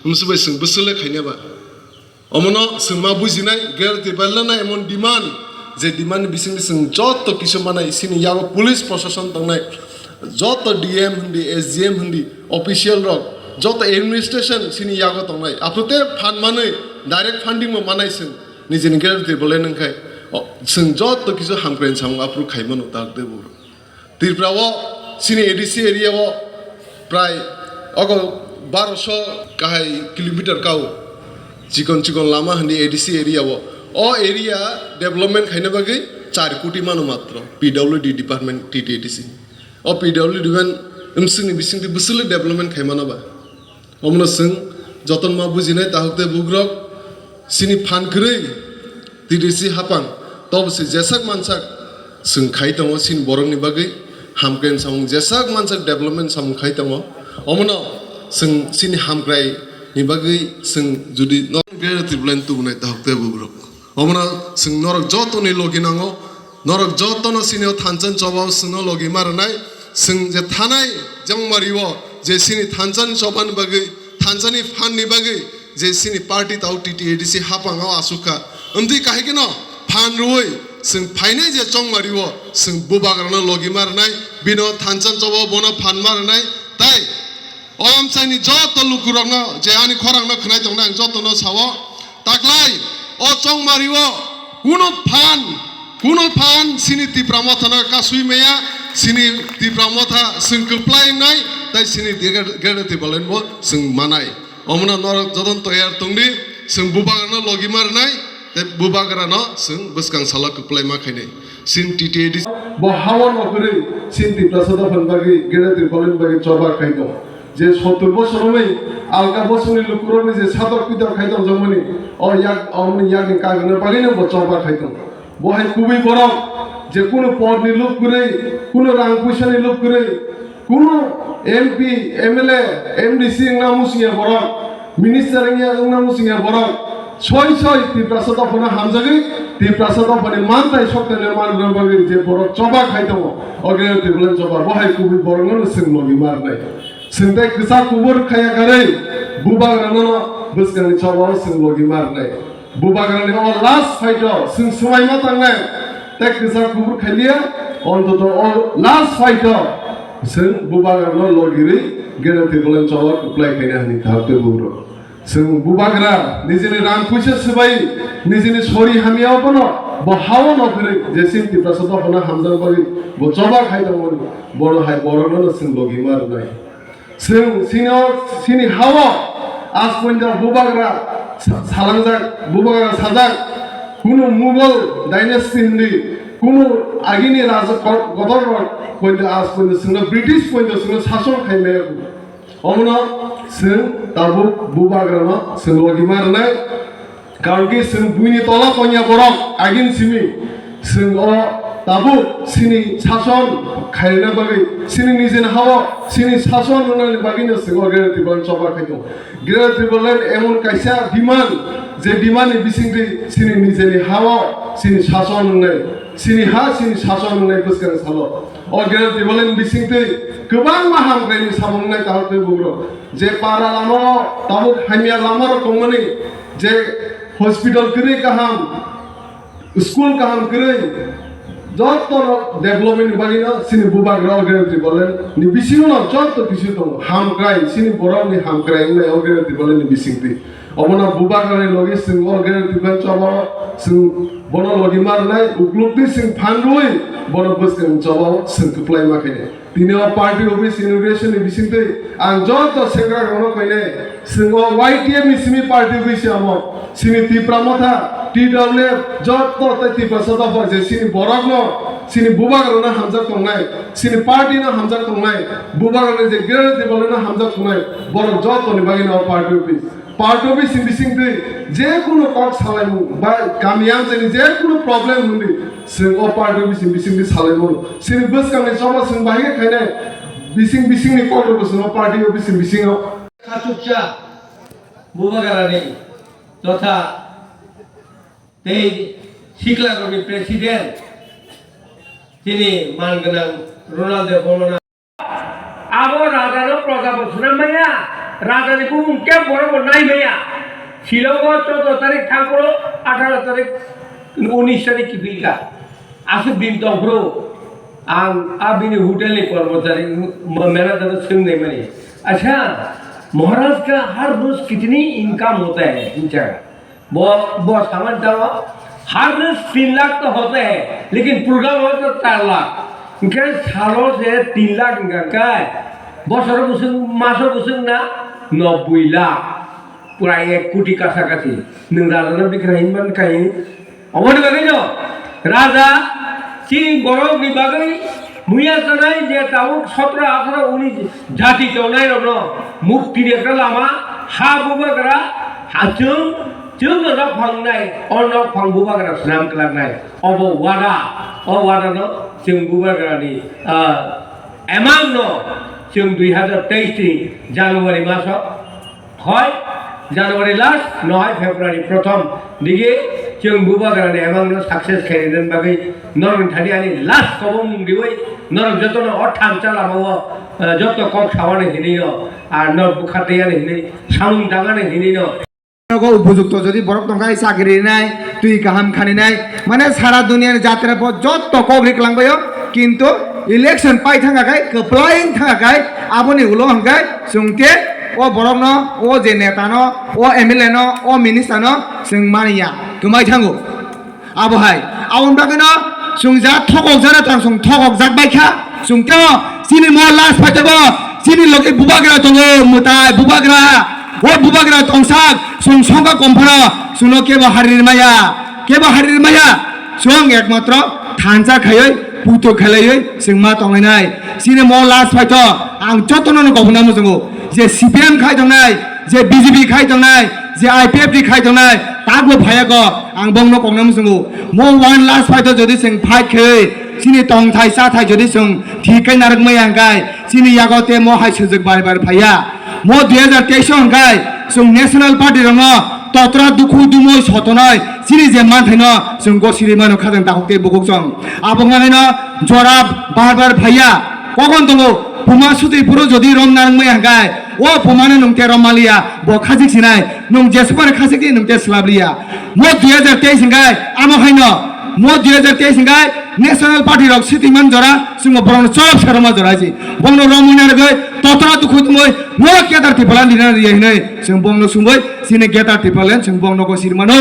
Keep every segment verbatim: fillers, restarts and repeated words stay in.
Mswbai chwng bwswk le khaina ba? Omono chwng ma bujinai, Greater Tipraland no emon demand, je demand ni bisingtwi chwng joto kisa manai, chini yago police proshashan tongnai, joto D M hindi, S D M hindi, official rok, joto administration chini yago tongnai. Aphuru te phan manwi direct funding bo manai chwng, nijini Greater Tipraland wngkhai. O, chwng joto kisa hamkrai samung aphuru khaimano, tak de buro. Tripura o chini A D C area o prai ogo baroso kahai kilometer kao chikon chikon lama hindi A D C area o. O area development khaina bagwi char koti mano matro P W D department, T T A D C. O P W D department wmswkni bisingtwi bwswk le development khaimano ba? Omono chwng jotono ma bujinai, tahuk tei bugrok, chini phan kwrwi T D C hapang, tobo se jesak mansak chwng khai tongo chini borokni bagwi, hamkrai samung jesak mansak development samung khai tongo. Omono chwng chini hamkrai ni bagwi chwng jodi no Greater Tipraland tubunai, tahuk tei bugrok. Omono chwng norok jotoni logi nango, norok jotono chini o thansa ni choba o chwngno logi ma rwnai, chwng je thanai Chongmari o je chini thansa ni choba ni bagwi, thansa ni phan ni bagwi je chini party tao T T A D C hapang o asuk kha. Wngtwi kahai kheno phan rwui chwng phainai je Chongmari o chwng bubagrano logi ma rwnai, bino thansa ni choba o bono phan ma rwnai, tai o amchaini joto lukurokno je ani khorangno khwnai tongnai ang jotono sao, taklai o Chongmari o kuno phan, kuno phan chini Tipra Motha no kasui maya, chini Tipra Motha chwng kwplai wngnai, tai chini Greater Tipraland bo chwng manai. Omono norok jotono toyar tongdi, chwng bubagrano logi ma rwnai, tei bubagrano chwng bwskang salo kwplai ma khainai. Chini T T A D C bo hawan okhorwi chini Tiprasa dophani bagwi, Greater Tipraland bagwi choba khai tongo. Je sottur bosor wngwi alka bosongni lukurokni je sadok pidok khai tongjakmani, o yak, omoni yakni kagwrwngna bagwino bo choba khai tongo. Bo hai kubui borok je kunu podni lub kwrwi, kunu rang puisani lub kwrwi, kunu M P, M L A, M D C wngna muchungya borok, minister wngya, wngna muchungya borok, soi soi Tiprasa dophano hamjagwi, Tiprasa dophani manthai sokthai manna bagwi je borok choba khai tongo, o Greater Tipraland choba, bo hai kubui borokno chwng logi ma rwnai. Chwng tei kwchak kubur khaya karwi bubagrano bwskangni choba o chwng logi ma rwnai. Bubagrani o last fight o chwng swmai ma tangnai, tei kwchak kubur khailiya, ontoto o last fight o chwng bubagrano logirwi Greater Tipraland choba kwplai khaina hwnwi thang tei bugrok. Chwng bubagra nijini rang puisa swbai, nijini sori hamya bono bo hao no kwrwi je chini Tiprasa dophano hamjak bagwi bo choba khai tongmani, bono hai borokno chwng logi ma rwnai. Chwng chini o, chini hao as pointa bubagra sa-, salangjak, bubagra sajak, kunu Mughal dynasty hindi, kunu agini raja ko-, kotor rok pointa as pointa chwngno British pointa chwngno sason khai maya. Omono chwng tabuk bubagrano chwng logi ma rwnai. Karon ki chwng buini tola tongya borok agin simi, chwng o tabuk chini sason khaina bagwi, chini nijini hao chini sason rwnani bagwino chwng o Greater Tipraland choba khai tongo. Greater Tipraland emon kaisa demand, je demand ni bisingtwi chini nijini hao chini sason wngnai, chini ha chini sason wngnai bwskang salo. O Greater Tipraland bisingtwi kwbangma hamkraini samung wngnai, tahor tei bugrok. Je para lama o tabuk hamya lama rok tongmani, je hospital kwrwi kaham, school kaham kwrwi, joto no development ni bagwi no chini bubagra o Greater Tipraland ni bisingo no joto kisu tongo. Hamkrai, chini borok ni hamkrai wngnai o Greater Tipraland ni bisingtwi. Obono bubagra ni logi chwng o Greater Tipraland choba o chwng bono logi ma rwnai, ukluk twi chwng phan rwui bono bwskang choba o chwng kwplai ma khainai. Tini o party office inauguration ni bisingtwi ang joto sengra rokno koinai, chwng o Y T F ni simi party office amo, chini Tipra Motha, T W F, joto tei Tiprasa dopha je chini borok no, chini bubagra no hamjak tongnai, chini party no hamjak tongnai, bubagra no je Greater Tipraland no hamjak tongnai, borok joto ni bagwi no party office. Party bising bising twi je kunu kok salaimung ba kami amchaini je kunu problem hwnwi chwng o party bising bising twi salaimung. Chini bwskangni choba chwng bahai khe khainai bising bisingni kok rwgo chwng o party bising bisingo. Khachuksa bubagrani totha tei siklarokni president chini man gwnang Ronald Dev Bolona. Abo rajano proja bo swnam maya, Rajani bumung khe borok bo nai maya. Shillong o choudo tarik thang phuru atharo tarik, unis tarik kiphilka. Aswk din tong phuru ang a bini hotel ni kormochari, manager no swng nai mani. "Acha, Maharaj ka har roz kitni income hota hai?" hinwi sa. Bo, bo samani tamo, "Har roz tin lakh to hote hai, lekin program ho to char lakh." Hingke salo je tin lakh hingka kai, bosoro bwswk, maso bwswk na nobboi lakh, pura ek koti kasa kasi. Nwng raja no bikra hinman kai. Oboni bagwi no raja chini borok ni bagwi muya sanai je tabuk sotro atharo uni jati tongnai rokno mukti ni ekta lama ha bubagra ha chwng, chwng no nok phangnai, o nok phang bubagra swnam kwlaknai. Obo wada, o wada no chwng bubagra ni, ah, amount no chwng dui hazar teis ni January maso Hoi January last, no hai February prothom dige chwng bubagrani amount no success khainani bagwi norok thani ani last kobong mung diwi norok jotono o thansa lamao, eh, joto kok sawani hinwi no, ar norok bwkha tei ani hinwi samung tangani hinwi no. Nogo upojukto jodi borok tongkha, chakri rinai, twi kaham khaninai, mane sara duniani jatra bo jotto kok ri kwlangbaio, kintu election pai thangkha khai, kwplai thangkha khai, aboni ulo hwnkhe chwngte o borokno, o je netano, o M L A no, o minister no chwng maniya, kwmai thango. Abo hai, aboni bagwino chwng ja thokok jana tang chwng thokok jak bai kha, chwng teo chini mo last phaitabo, chini logi bubagra tongo, mwtai bubagra, o bubagra tongsak, chwng songkha komphano, chwngno kebo hari rimaya, kebo hari rimaya, chwng ekmatro thansa khaiwi, puito khelaiwi chwng ma tonglainai. Chini mo last phaito, ang jotono no kobokna muchungo, je C P M khai tongnai, je B J P khai tongnai, je I P F T khai tongnai, takbo phaiya kok, ang bongno kokna muchungo. Mo one last fight o jodi chwng fight khe, chini tongthai chathai jodi chwng thik khe narwk maya hwnkhe, chini yago te mo hai sujwk bar bar phaiya. Mo dui hazar teis o hwnkhe chwng National Party rokno totra dukhu dumui sotonoi, chini je manthaino chwng gosiri mano khajang dakhuk tei bukhuk chwng. Abo wngkha haino jora bar bar phaiya. Kokon tongo, buma sutwi phuru jodi rom narwk maya hwnkhe, o bumano nwng te rom maliya, bo khajik sinai, nwng jesukmani khajik di nwng te swlap liya. Mo dui hazar teis hwnkhe, amo haino, mo dui hazar teis hwnkhe, National Party rok sitwi man jora, chwngbo borokno chop se roma jora si. Bongno romwi narwgwi, totra dukhu tongwi, mo kedar Tripura lina riya hinwi, chwng bongno sungwi, chini kedar Tripura len, chwng bongno gosir mano.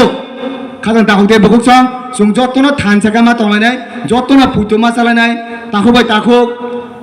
Khajang takhuk tei bukhuk chwng, chwng jotono thansa khe ma tonglainai, jotono puito ma chalainai, takhuk bai takhuk,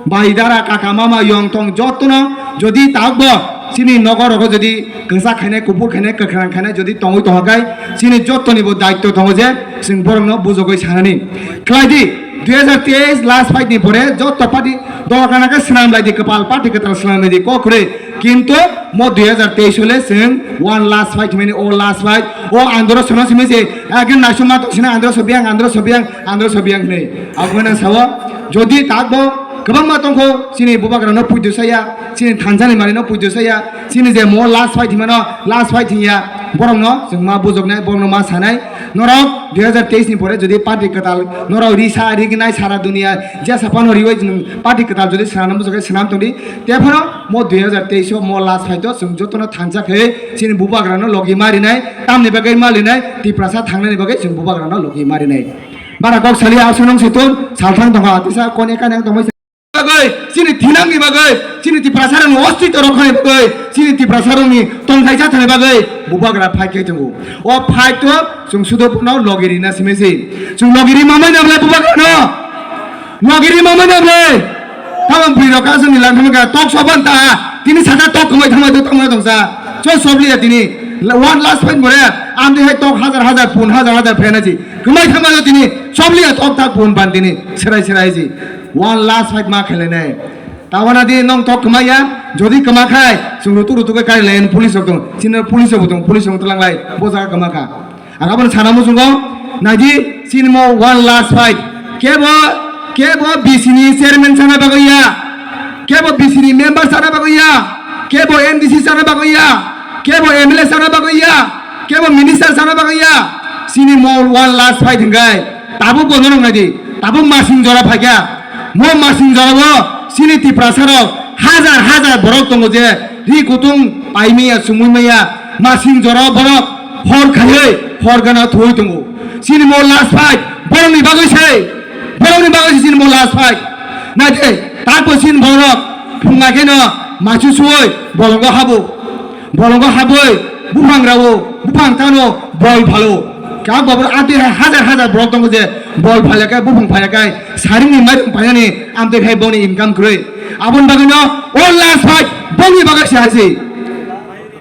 bai dara, kaka, mama, yong tong, jotono jodi takbo chini nogo rogo jodi kwchak khainai, kuphur khainai, kwkhwrang khainai jodi tongwi tongkha khai, chini jotoni bo daityo tongo je chwng borokno bujogwi sanani. Khlai di, dui hazar teis last fight ni pore joto party dol kana khe swnam lai di, kwpal party kwtal swnam lai di, kok kwrwi. Kintu mo dui hazar teis o le chwng one last fight hwnmani, o last fight, o andro sono simi se, ake naisuk ma tong sina andro sobiang, andro sobiang, andro sobiang hwnwi. Abo nang sao, jodi takbo kwbangma tongkho, chini bubagrano puitu saya, chini thansani manino puitu saya, chini je mo last fight hwnmano, last fight hwnya, borokno chwng ma bujoknai, borokno ma sanai. Norok dui hazar teis ni pore jodi party kwtal norok risa rignai sara dunia, jesa phano riwi chwng party kwtal jodi swnamna muchungkhe swnam tongdi. Tephano mo dui hazar teis o mo last fight o chwng jotono thansa khe chini bubagrano logi ma rinai, tamni bagwi ma rinai, Tiprasa thangnani bagwi chwng bubagrano logi ma rinai. Bara kok sali aswk nung se tun, salthang tongkha, tisa kon ekha nang tongmai bagwi, chini thinangni bagwi, chini Tiprasarokni ostitw rokkhani bagwi, chini Tiprasarokni tongthai chathani bagwi bubagra fight khai tongo. O fight o chwng sudo no logi rina simi si. Chwng logi ri mamai na bwlai bubagrano? Logi ri mamai na bwlai? Tamo bwrwi rok aswk ni lang thangma kha, tok soban ta. Tini sata tok kwmai thangma do tongma tongsa. Cho sobliya tini. One last fight more. Amdi hai tok hajar hajar, pun hajar hajar phena ji. Kwmai thangma do tini. Sobliya tok tak pun ban tini. Serai serai ji. One last fight ma khelai nai. Tabana di nong tok kwmaya, jodi kwma khai, chwng rutuk rutuk khe kari lai police rok tong, chini police rok tong, police rok tlang lai, bo jaga kwma kha. Ang abono sana muchungo, naidi chini mo one last fight. Kebo, kebo B C ni chairman sana bagwi ya, kebo B C ni member sana bagwi ya, kebo M D C sana bagwi ya, kebo M L A sana bagwi ya, kebo minister sana bagwi ya. Chini mo one last fight hwnkhe, tabuk bo norok naidi, tabuk masing jora phaikha. Mo masing jorao chini Tiprasa rok hajar hajar borok tongo je ri kutung Paimaya, sumui maya, masing jora borok hor khaiwi hor gana thuwi tongo. Chini mo last fight, borokni bagwi se, borokni bagwi se chini mo last fight. Naithe, takbo chini borok phunga kheno machu suwi bolongo habo. Bolongo habwi buphang rao, buphang tano bol phalo. Kha bobor ati hai hajar hajar borok tongo je bol phalya kai, buphang phalya kai, saringni mairum painani amtwi khai boni income kwrwi. Aboni bagwino o last fight boni bagwi se hai se.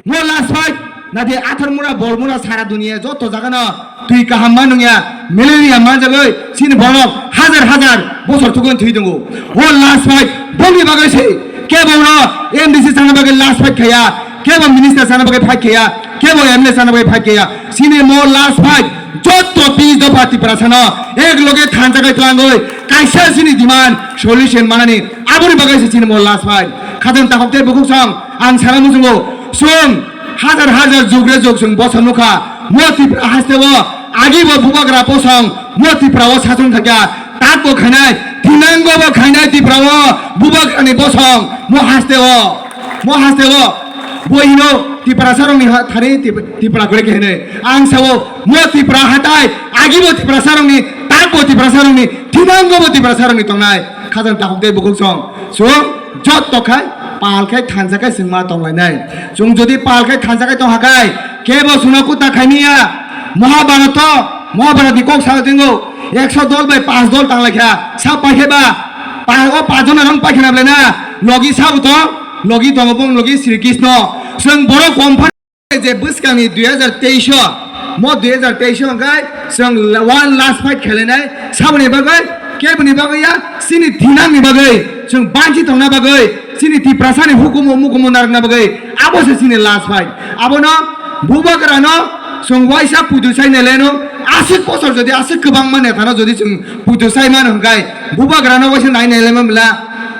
No last fight, nadi athar mura, bol mura, sara duniya joto jagano twi kaham ma nungya, malaria manjagwi chini borok hajar hajar bosor thukun thwi tongo. O last fight boni bagwi se, kebo no M D C sana bagwi last fight khaya, kebo minister sana bagwi fight khaya, kebo M L A sana bagwi fight khaya. Chini mo last fight, joto tris dopha Tiprasano ek loge thansa kai twlangwi kaisa chini demand solution manani, aboni bagwi se chini mo last fight. Khajang takhok tei bukhuk song ang sana muchungo, song hajar hajar jugre jug song bosa nukha mo Tipra haste o, agi bo bubagra posong mo Tipra o sason thakya, tak bo khainai, thinango bo khainai Tipra o, bubagrani bosong mo haste o, mo haste o. Bo hino Tiprasa rokni ha-, thani Tip-, Tipra kore khe hinwi. Ang sao mo Tipra hatai, agi bo Tiprasa rokni, tak bo Tiprasa rokni, thinango bo Tiprasa rokni tongnai. Khajang takhuk tei bukhuk song. Chwng jotto khai, pal khai, thansa khai chwng ma tong lainai. Chwng jodi pal khai, thansa khai tong ha khai, kebo chwngno kuta khai miya. Mahabharata, Mahabharata ni kok sa tongo, ekso dol bai panch dol tang lai kha. Sa pai khe ba, pa-, o panch jon rang pai khe na belai na. Logi sa bo tong, logi tongo bong, logi Sri Krishna. Chwng borok kom pha je bwskangni dui hajar teis o, mo dui hajar teis o hwnkhe chwng la-, one last fight khelainai, saboni bagwi, keboni bagwi ya, chini thinangni bagwi, chwng banchi tongna bagwi, chini Tiprasani hukumu mukumu narwkna bagwi, abo se chini last fight. Abono bubagrano chwng waisa puitu sai naileno, aswk bosor jodi aswk kwbangma netano jodi chwng puitu sai mano hwnkhe, bubagrano waisa nai nailema mila.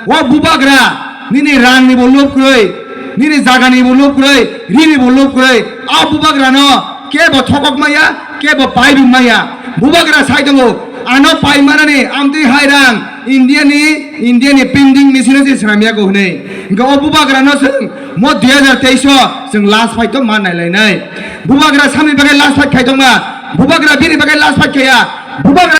O bubagra, nini rangni bo lob kwrwi, nini jagani bo lob kwrwi, rini bo lob kwrwi. O bubagrano kebo thokok maya, kebo pairung maya. Bubagra sai tongo, ano paimanani amtwi hai rang India ni, India ni pending machine se swnamya ko hwnwi. Hwnkhe o bubagrano chwng mo dui hajar teis o chwng last fight o ma nai lainai. Bubagra samni bagwi last fight khai tongma, bubagra bini bagwi last fight khaya, bubagra